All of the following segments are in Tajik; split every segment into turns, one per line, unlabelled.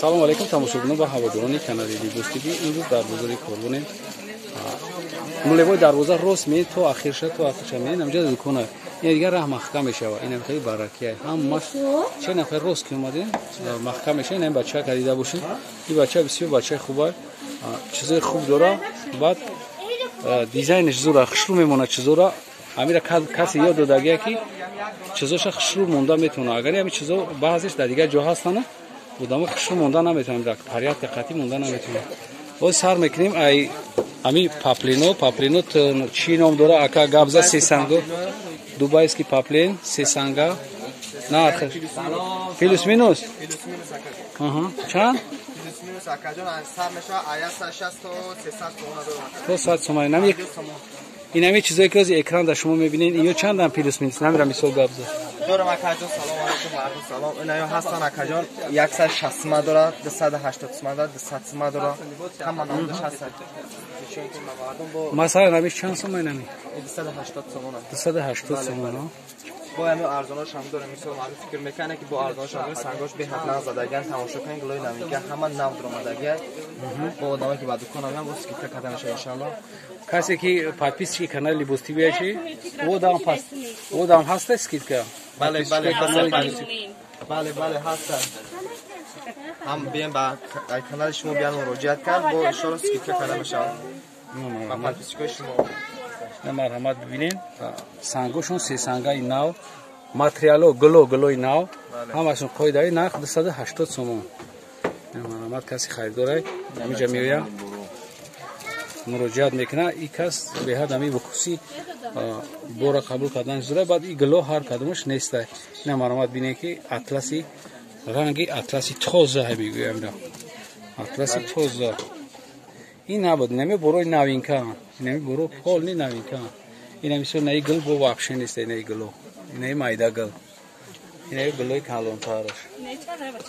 Салом алейкум тамошобинон ва ҳаводорони канали Либос ТВ. Имрӯз дар бозори Корвонем. Нулевой дарвоза рост меед то ахирша, то ахирша меед, ҳамҷа дукона. Ин дигар раҳ маҳкам мешава. Инам хеле баракия. Ҳамаш че нафар рост ки омадем, маҳкам мешава. Инам бача ка дида бошед. Ин бача бисёр бачаи хуба. Чизои хуб дора. Баъд дизайнш зура, хушрӯ мемонад чизора. Амира касе ёд додагия ки чизоша хушрӯ монда метавона. Агар ҳамин чизо баъзеш дар дигар ҷо ҳастанд, одамо хушрӯ монда наметавонанд, дар порядка қатъӣ монда наметавонанд. Боз сар мекунем ай ами паплино, паплино чӣ ном дора? Ака габза сесанго, дубайский паплин, сесанга. Нарх плюс минус? Аҳа, чанд?
Плюс минус акаҷон сар мешава 160 то 300 сомона дорам.
То 100 сомона. Нами ин ҳами чизое ки ҳозир экран дар шумо мебинед, ино чандам плюс минус? Намира мисол габза.
Дорам акаҷон, салом алейкум мардум, салом. Инаё ҳастан акаҷон, 160 сима дорад, 280 сима дорад, 200 сима дорад. Ҳама номдаш ҳастан.
Масалан, ҳамиш чанд сомон инами?
280 сомона.
280 сомона.
Бо ҳамин арзонаш ҳам дорем. Мисол мардум фикр мекунанд ки бо арзонаш ҳам дорем, сангош беҳад нав задагиан, тамошо кунед, гулои новинка ҳама нав дуромадагиа. Бо одамое ки ба дукон омаянд, бо скидка карда мешавад иншааллоҳ.
Касе ки подписчики канали Либос ТВ чи, одам паст, одам ҳаста скидка?
Бале, бале, бале, бале, ҳаста. Ҳам бием ба канали шумо биан муроҷиат кард, бо иншоаллоҳ скидка карда мешавад. Ба подписчикои шумо.
Марҳамат, бибинед, сангошон сесангаи нав, материало гуло гулои нав, ҳамашон қоидаи нарх 280 сомон. Марҳамат, каси харидорай ҳамиҷа меояд, муроҷиат мекунад. И кас беҳад ҳами вукуси бора қабул кардан зура. Баъд и гуло ҳар кадомаш нестай. Ина марҳамат, бинед ки атласи ранги атласи тоза мегӯям, атласи тоза. Ин набуд, инами борои новинка, инами боро полный новинка. Ина мисол наи гул бо вообще нест, инаи гуло, инаи майда гул, инаи гулои калонтараш.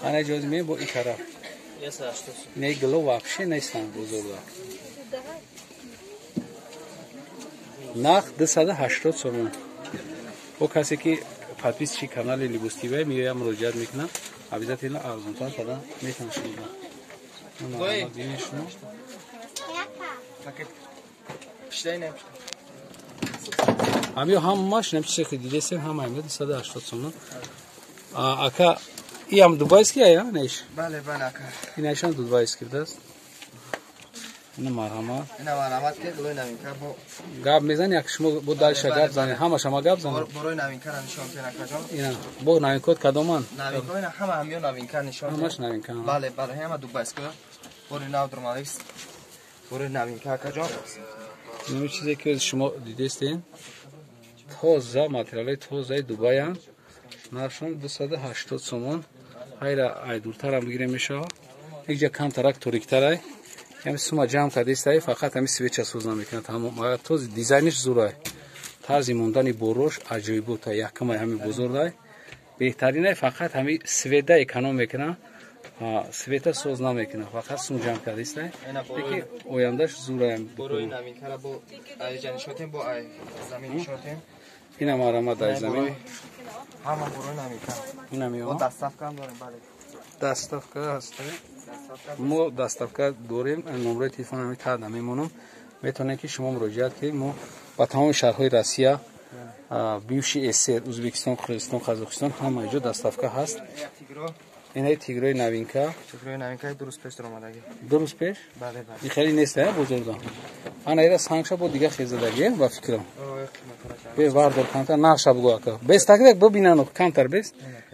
Ана ҷоз ме бо и тараф. Инаи гуло вообще нестанд бозорда. Нарх 280 сомон. Бо касе ки подписчики канали Либос ТВ меояд, муроҷиат мекунад, обязательно арзонтар карда метавонад шумо. Шумо ҳамиё ҳамаш нам чизе ки дидесем, ҳама ҳамиё 280 сомон. Ака, иам дубайский ая неш?
Бале, бале, ака.
Инашам дубайский будааст. Ина марҳамат.
Ина марҳамат ки гулои новинка бо
гап мезани, як шумо бо дальше гап зани, ҳамаш ҳама гап зани.
Борои новинка нишон тен акаҷон.
Ина бо новинкот кадоман?
Новинка ина ҳама ҳамиё новинка нишон.
Ҳамаш новинка.
Бале, бале, ҳама дубайский. Бори нав дурмаликс. Бори новинка акаҷон.
Ин чизе ки шумо дидестен, тоза материалҳои тозаи Дубаянд. Нархшон 280 сомон. Ҳайра ай дуртарам бигирем мешавад. Якҷа камтарак ториктарай. Ҳами сума ҷамъ кардистай, фақат ҳами свеча соз намекунад. Тамом, този дизайниш зурай. Тарзи мондани борош аҷоиботай, якамай ҳами бозордай. Беҳтаринай фақат ҳами света эконом мекунад. Света соз намекунад, фақат сум ҷамъ кардистай. Леки ояндаш зураям.
Борои новинкара бо айҷа нишотем, бо ай замин нишотем.
Ина марҳамат, ай замин.
Ҳама борои новинка.
Ина мео.
Бо доставка ҳам дорем, бале.
Доставка ҳаст. Мо доставка дорем, номерои телефон ҳами таҳт намемонам. Метавонед ки шумо муроҷиат кунед. Мо ба тамоми шаҳрҳои Россия, бивший СССР, Узбекистон, Қирғизистон, Қазоқистон ҳама ҷо доставка ҳаст. Инаи тигрои новинка.
Тигрои новинка ду рӯз пеш даромадаги.
Ду рӯз пеш?
Бале, бале.
Ин хеле нест, бозорда. Ана ира сангша бо дига хезадаги, ба фикрам. Бе вардор камтар нархша бугӯ ака. Бес такдак бибинану камтар бес.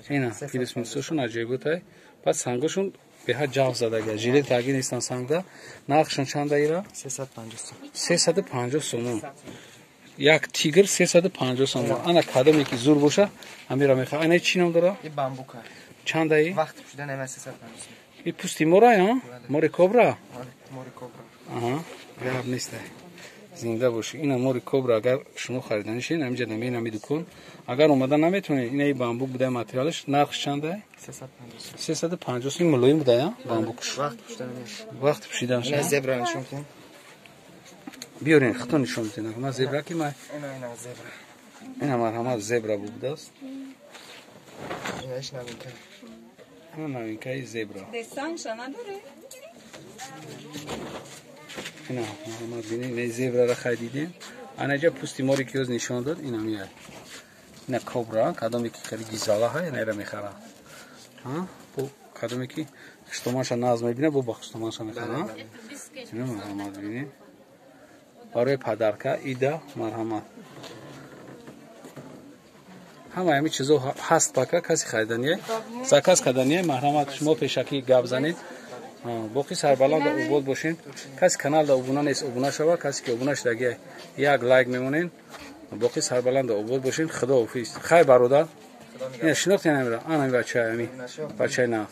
Ина плюс минусошон аҷоиботай. Баъд сангошон беҳад ҷавз задаги. Жилет таги нестан сангда. Нархшон чанда ира?
350 сомон.
350 сомон. Як тигр 350 сомон. Ана кадоме ки зур боша, ҳамира мехоҳад. Ана чӣ ном дора?
Ин бамбука.
Чандаи?
Вақт пӯшида нема 350 сомон.
И пусти мора, а? Мори кобра?
Мори кобра.
Аҳа, гап нест. Зинда бошӣ. Ина мори кобра агар шумо хариданӣ шед, ҳаминҷа намеин ҳами дукон. Агар омада наметавонед, инаи бамбук будай материалаш, нархш чандай?
350.
350 сом мулоим будай, а? Бамбукш.
Вақт пӯшида нема.
Вақт пӯшиданаш.
Ина зебра нишон кун.
Биёрен, худтон нишон бидед. Ман зебра ки ман.
Ина ина зебра.
Ина марҳамат, зебра будааст.
Инаиш новинка.
Новинкаи зебра. Ина марҳамат, бинед, ина зебрара хай дидем. Анаҷа пусти море ки ёз нишон дод, инам я. Ина кобра, кадоме ки хеле гизала ҳай, инайра мехара. Бо кадоме ки хуштоманша наз мебина, бо ба хуштоманша мехара. Ина марҳамат, бинед. Барои падарка ида марҳамат. Ҳама ҳами чизо ҳаст пака, каси харидание, заказ кардание, марҳамат, шумо пешакӣ гап занед. Боқӣ сарбаланд ва обод бошед. Каси каналда обуна нест, обуна шава, касе ки обуна шудаги як лайк мемонед. Боқӣ сарбаланд ва обод бошед. Худоҳофиз. Хайр, бародар. Ина шинохтем ана бачаи ами. Бачаи нав.